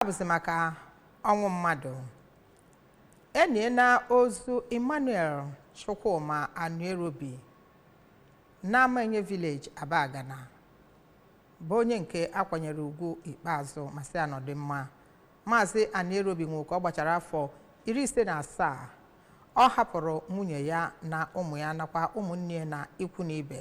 Bụzi maka ọnwụ mmadụ. Eniela ozu Emmanuel Chukwuma Anierobi n'Amanye Village, Abagana, bụ onye nke akwanyere ugwu ikpeazụ ma sị ya nọdị mma. Maazị Anierobi nwụrụ ka ọ gbachara afọ 57. Ọ hapụrụ nwunye ya na ụmụ ya nakwa ụmụnne ya na ikwu na ibe.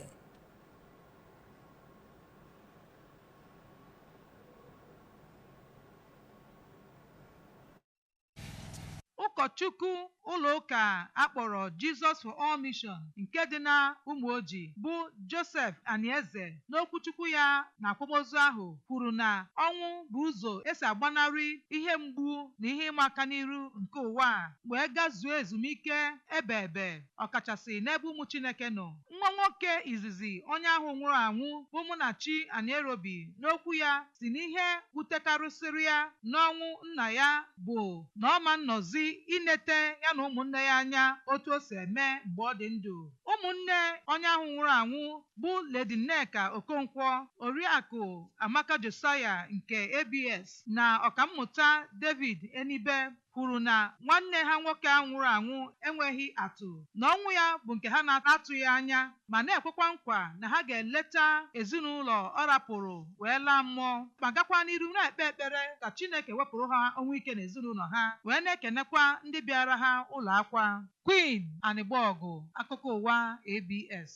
Ụkọchukwu ụlọ ụka akpọrọ Jesus for All Mission nke dị na Ụmụoji bụ Joseph Anieze, n'okwuchukwu ya na akwamozu ahụ, kwuru na ọnwụ bụ ụzọ esi agbanarị ihe mgbu na ihe ịma aka n'iru nke ụwa a wee gazuo ezumike ebe ebe, ọkachasị n'ebe ụmụ Chineke nọ. Nwa nwoke izizi onye ahụ nwụrụ anwụ bụ Munachi Anierobi, n'okwu ya si n'ihe wutekarịsịrị ya n'ọnwụ nna ya bụ na ọ ma nnọzi inete ya na ụmụnne ya anya otu o si eme mgbe ọ dị ndụ. Ụmụnne onye ahụ nwụrụ anwụ bụ Lady Nneka Okonkwo, Oriakụ Amaka Josiah nke ABS na Ọkammụta David Enibe kwuru na nwanne ha nwoke ahụ nwụrụ anwụ enweghị atụ, na ọnwụ ya bụ nke ha na-atụghị anya, ma na-ekwekwa nkwa na ha ga-eleta ezinụlọ ọ rapụrụ wee laa mmụọ, ma gakwa n'iru na-ekpe ekpere ka Chineke wepụrụ ha ọnwụ ike n'ezinụlọ ha, wee na-ekenekwa ndị bịara ha ụlọ akwa. Queen Anịgbọgụ, akụkọ ụwa ABS.